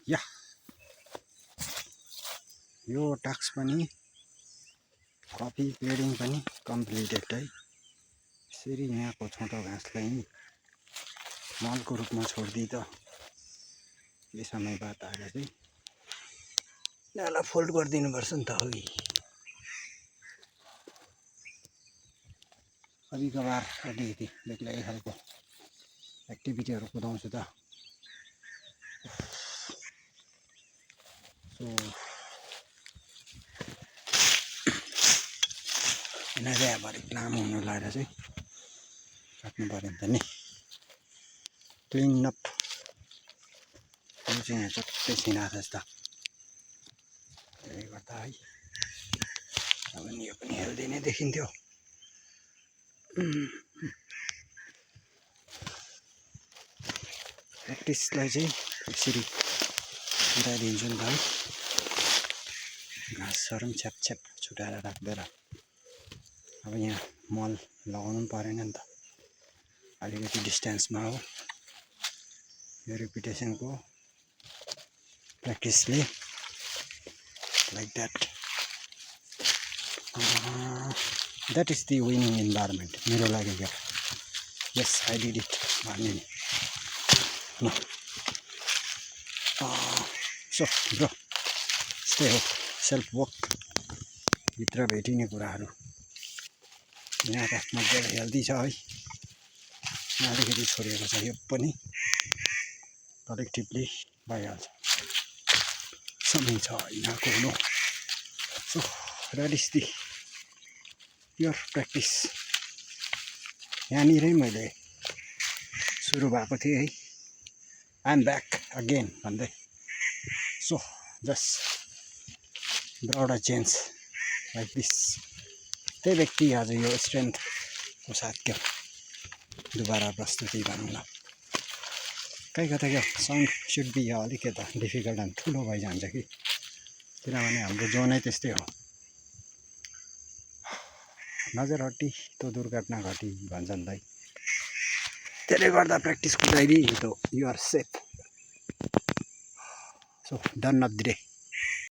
या यो टास्क पनि copy grading पनि कम्प्लिटेड है। यसरी यहाँको छोटो घाँसलाई मलको रूपमा छोडिदिँदा केही समय बाद आएर चाहिँ यहाँलाई फोल्ड गरिदिनुपर्छ नि त हो। कभी कभार अलिकति बेग्लै खालको एक्टिभिटीहरू कुदाउँछु त। सो यिनीहरू अब अलिक लामो हुनु लगाएर चाहिँ काट्नु पऱ्यो नि त नि। क्लिन अप यो चाहिँ यहाँ चट्टै छिनाएको छ त। त्यसले गर्दा है अब यो पनि हेल्दी नै देखिन्थ्यो। प्र्याक्टिसलाई चाहिँ यसरी कुदाइदिन्छु नि त है। घाँसहरू पनि छ्याप छुटाएर राख्दैन। अब यहाँ मल लगाउनु पनि परेन नि त। अलिकति डिस्टेन्समा हो यो रिपिटेसनको प्र्याक्टिसले like that is the winning environment मेरो लागि क्या। यस आई डिड इट भन्ने नि ल। सो ब्रो स्टे हो सेल्फ वर्क भित्र भेटिने कुराहरू यहाँ त मजाले हेल्दी छ है। अलिकति छोडिएको छ यो पनि कलेक्टिभली भइहाल्छ। समय छ यहाँको हुनु। So that is the pure practice. यहाँनिरै मैले सुरु भएको थिएँ है। आई एम ब्याक अगेन भन्दै। So just brought a change like this. त्यही व्यक्ति आज यो स्ट्रेन्थको साथ क्या दोबारा प्रस्तुति भनौँ न। कहीँ कता क्या साउन्ड सुड बी अलिक यता डिफिकल्ट अनि ठुलो भइजान्छ कि। किनभने हाम्रो जोनै त्यस्तै हो। नजर हट्टी तो दुर्घटना घटी भन्छन् त। त्यसले गर्दा प्र्याक्टिस कुदाइदिए त you are safe. So done of the day.